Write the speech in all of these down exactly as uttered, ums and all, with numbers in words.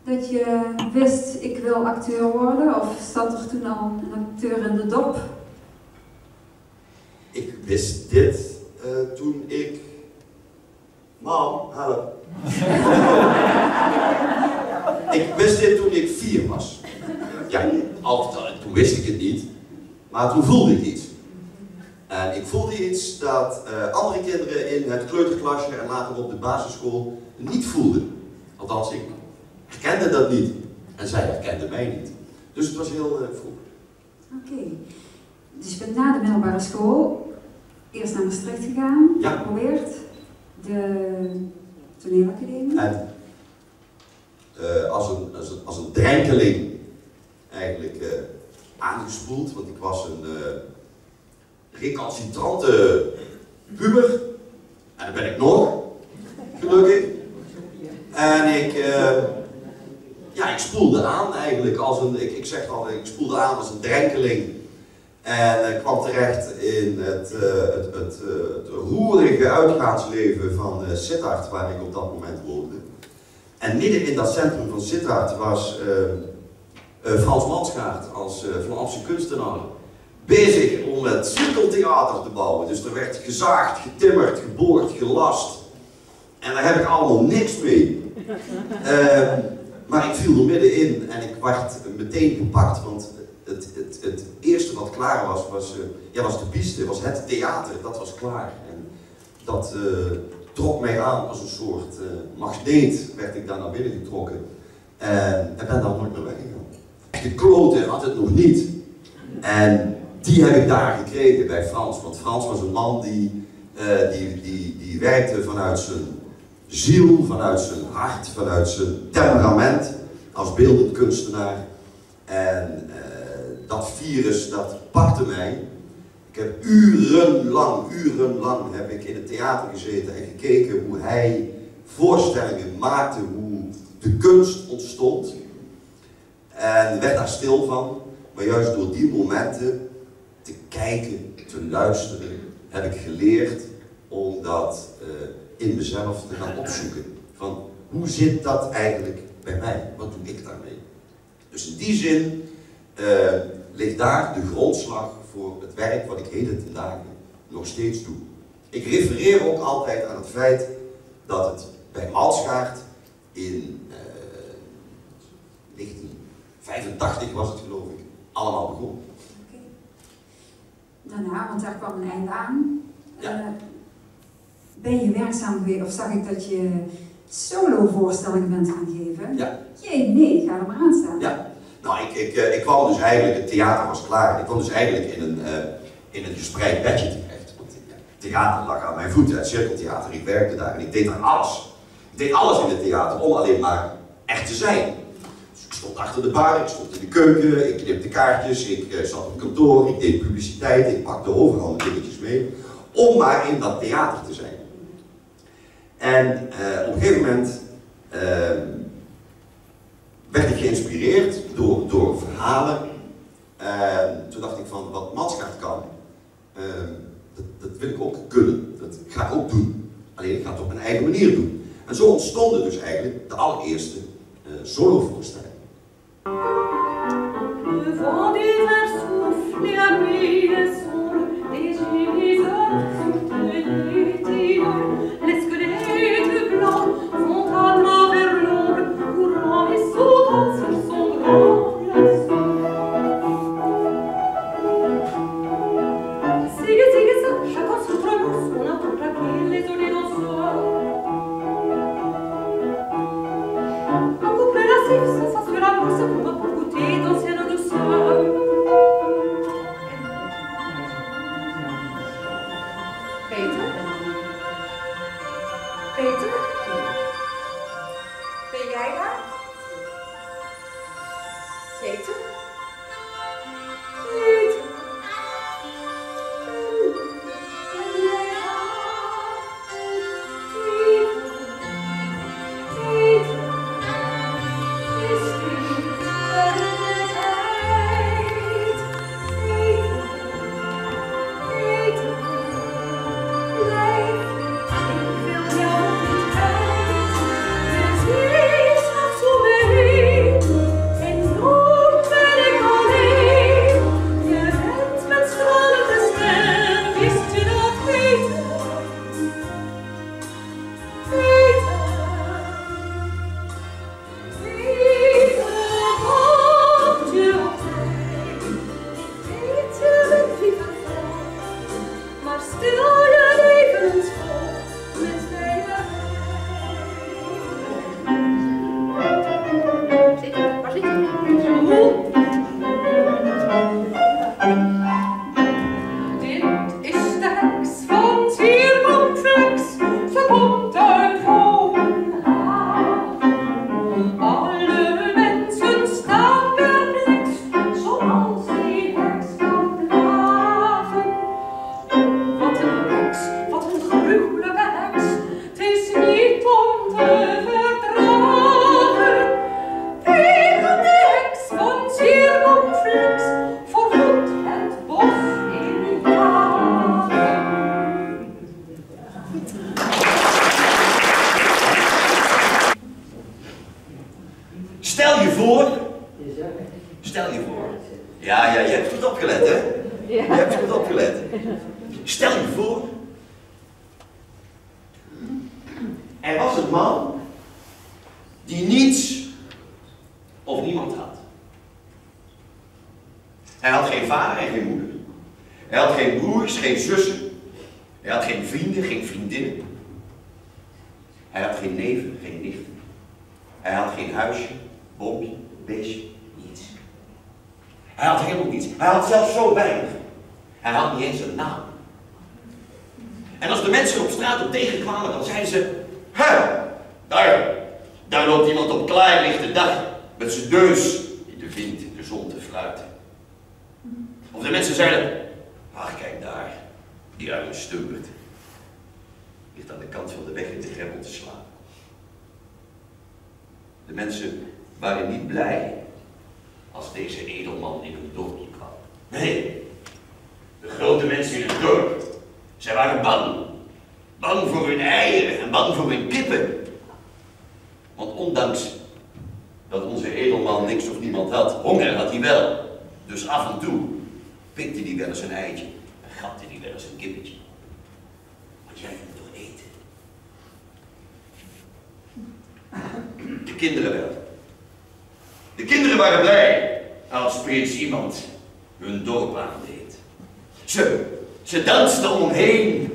Dat je wist, ik wil acteur worden, of zat er toen al een acteur in de dop? Ik wist dit eh, toen ik... Mam, help. Ik wist dit toen ik vier was. Ja, al, toen wist ik het niet, maar toen voelde ik iets. En ik voelde iets dat eh, andere kinderen in het kleuterklasje en later op de basisschool niet voelden. Althans, ik herkende dat niet. En zij herkende mij niet. Dus het was heel eh, vroeg. Oké. Dus je bent na de middelbare school eerst naar Maastricht gegaan, ja, geprobeerd de toneelacademie. En eh, als, een, als, een, als een drenkeling eigenlijk eh, aangespoeld, want ik was een eh, recalcitrante puber. En dat ben ik nog, gelukkig. En ik, eh, ja, ik spoelde aan eigenlijk als een, ik, ik zeg altijd, ik spoelde aan als een drenkeling. En eh, kwam terecht in het, eh, het, het, eh, het roerige uitgaansleven van eh Sittard, waar ik op dat moment woonde. En midden in dat centrum van Sittard was eh, eh, Frans Mansgaard als eh, Vlaamse kunstenaar bezig om het cirkeltheater te bouwen. Dus er werd gezaagd, getimmerd, geboord, gelast. En daar heb ik allemaal niks mee. Ehm, maar ik viel er middenin en ik werd meteen gepakt, want het, het, het eerste wat klaar was, was, eh, ja, was de piste, was het theater, dat was klaar. En dat eh, trok mij aan als een soort eh, magneet, werd ik daar naar binnen getrokken. En, en ben daar nooit meer weggegaan. Echte kloten had het nog niet. En die heb ik daar gekregen bij Frans. Want Frans was een man die, eh, die, die, die werkte vanuit zijn ziel, vanuit zijn hart, vanuit zijn temperament als beeldend kunstenaar. En eh, dat virus, dat pakte mij. Ik heb urenlang, urenlang heb ik in het theater gezeten en gekeken hoe hij voorstellingen maakte, hoe de kunst ontstond. En werd daar stil van. Maar juist door die momenten te kijken, te luisteren, heb ik geleerd om dat eh, in mezelf te gaan opzoeken. Van, hoe zit dat eigenlijk bij mij? Wat doe ik daarmee? Dus in die zin eh, ligt daar de grondslag voor het werk wat ik heden ten dagen nog steeds doe. Ik refereer ook altijd aan het feit dat het bij Mansgaard in eh, negentien vijfentachtig was het, geloof ik, allemaal begon. Oké. Daarna, want daar kwam een einde aan. Ja. Eh, ben je werkzaam geweest, of zag ik dat je solovoorstellingen bent gaan geven? Ja. Jee, nee, ga er maar aan staan. Ja. Nou, ik, ik, eh, ik kwam dus eigenlijk, het theater was klaar. Ik kwam dus eigenlijk in een, eh, in een gespreid bedje terecht. Want ja, theater lag aan mijn voeten, het cirkeltheater. Ik werkte daar en ik deed daar alles. Ik deed alles in het theater om alleen maar echt te zijn. Dus ik stond achter de bar, ik stond in de keuken, ik knipte kaartjes, ik eh, zat op kantoor, ik deed publiciteit, ik pakte overal mijn dingetjes mee. Om maar in dat theater te zijn. En eh, op een gegeven moment eh, werd ik geïnspireerd door, door verhalen. En toen dacht ik van, wat Mansgaard kan, eh, dat, dat wil ik ook kunnen. Dat ga ik ook doen. Alleen ik ga het op mijn eigen manier doen. En zo ontstonden dus eigenlijk de allereerste eh, solovoorstellingen. Le vent d'hiver souffle, la nuit est sombre, les gibets sont cueillis, les squelettes blancs vont à travers l'ombre, courant et sautant sur son grand glaçon. Ziggy, ziggy, ça, chacun son traverse, on attend la pluie, les eaux, les danseurs. On coupe la cif, ça, ça sur la bourse, pour pas goûter d'ancienne douceur. Peter? Peter? Ben jij daar? Peter? Peter? Dit is de heks van Zierkomfleks. Ze komt uit Kopenhagen. Alle mensen staan perplex, zoals die heks kan plagen. Wat een heks, wat een gruwelijke heks. Het is niet om te verdragen. Tegen de heks van Zierkomfleks, voor goed het bos in jagen. Stel je voor. Stel je voor. Ja, ja, je hebt goed opgelet, hè? Je hebt goed opgelet. Stel je voor. Er was een man die niets of niemand had. Hij had geen vader en geen moeder. Hij had geen broers, geen zussen. Hij had geen vrienden, geen vriendinnen. Hij had geen neven, geen nichten. Hij had geen huisje, boompje, beestje, niets. Hij had helemaal niets. Hij had zelfs zo weinig. Hij had niet eens een naam. En als de mensen op straat hem tegenkwamen, dan zeiden ze: "Hè, daar, daar loopt iemand op klaarlichte dag met zijn neus in de wind, in de zon te fluiten." Of de mensen zeiden: "Ach, kijk daar, die arme stumpert. Ligt aan de kant van de weg in de gravel te slapen." De mensen waren niet blij als deze edelman in hun dorpje kwam. Nee, de grote mensen in het dorp, zij waren bang. Bang voor hun eieren en bang voor hun kippen. Want ondanks dat onze edelman niks of niemand had, honger had hij wel. Dus af en toe pikte hij wel eens een eitje en gapte hij wel eens een kippetje. Want jij moet toch eten? De kinderen wel. De kinderen waren blij als prins iemand hun dorp aandeed. Ze, ze dansten om hem heen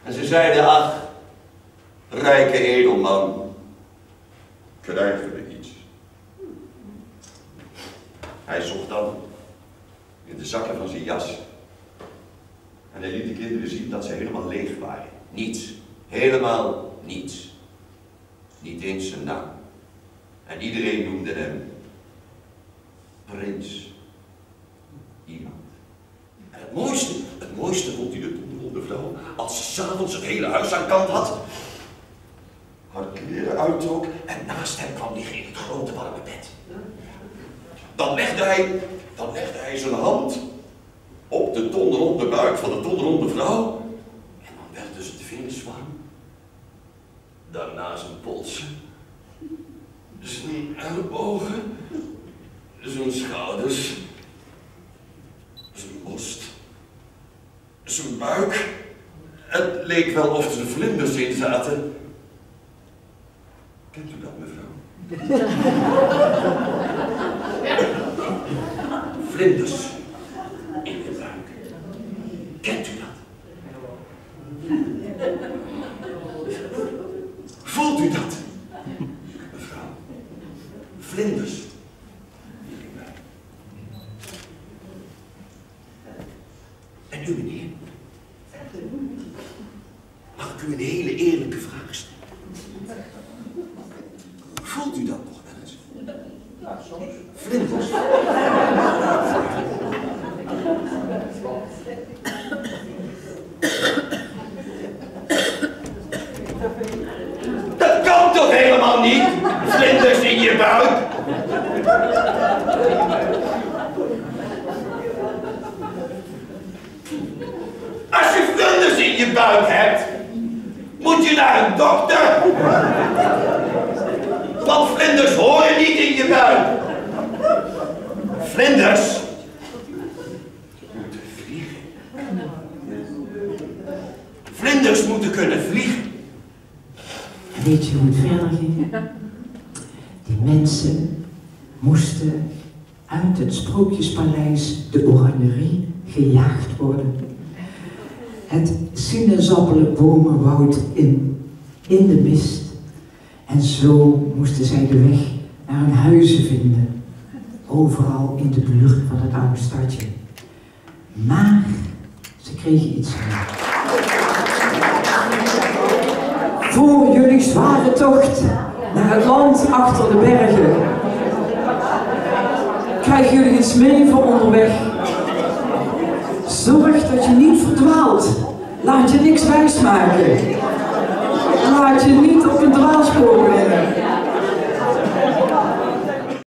en ze zeiden: "Ach, rijke edelman, krijgen we iets?" Hij zocht dan in de zakken van zijn jas. En hij liet de kinderen zien dat ze helemaal leeg waren. Niets. Helemaal niets. Niet eens zijn naam. En iedereen noemde hem prins iemand. En het mooiste, het mooiste vond hij de tonderonde vrouw, als ze 's avonds het hele huis aan kant had, haar kleren uittrok en naast hem kwam liggen in het grote warme bed. Dan legde hij, dan legde hij zijn hand op de tonderonde buik van de tonderonde vrouw en dan werden zijn vingers warm. Daarna zijn polsen, zijn ellebogen, zijn schouders, zijn borst, zijn buik. Het leek wel of er vlinders in zaten. Kent u dat, mevrouw? Vlinders in de buik. Kent u dat? Voelt u dat, mevrouw? Vlinders in de buik. En u, meneer? Mag ik u een hele eerlijke vraag stellen? Voelt u dat nog wel eens? Vlinders? Dat kan toch helemaal niet? Vlinders in je buik? Als je vlinders in je buik hebt, moet je naar een dokter. Want vlinders horen niet in je buik. Vlinders moeten vliegen. Vlinders moeten kunnen vliegen. En weet je hoe het verder ging? Die mensen moesten uit het sprookjespaleis de oranjerie gejaagd worden. Het sinaasappelbomenwoud in, in de mist. En zo moesten zij de weg naar hun huizen vinden. overal in de buurt van het oude stadje. Maar ze kregen iets mee. Voor jullie zware tocht naar het land achter de bergen krijgen jullie iets mee voor onderweg. Zorg dat je niet verdwaalt. Laat je niks wijsmaken. Laat je niet op een dwaalspoor brengen.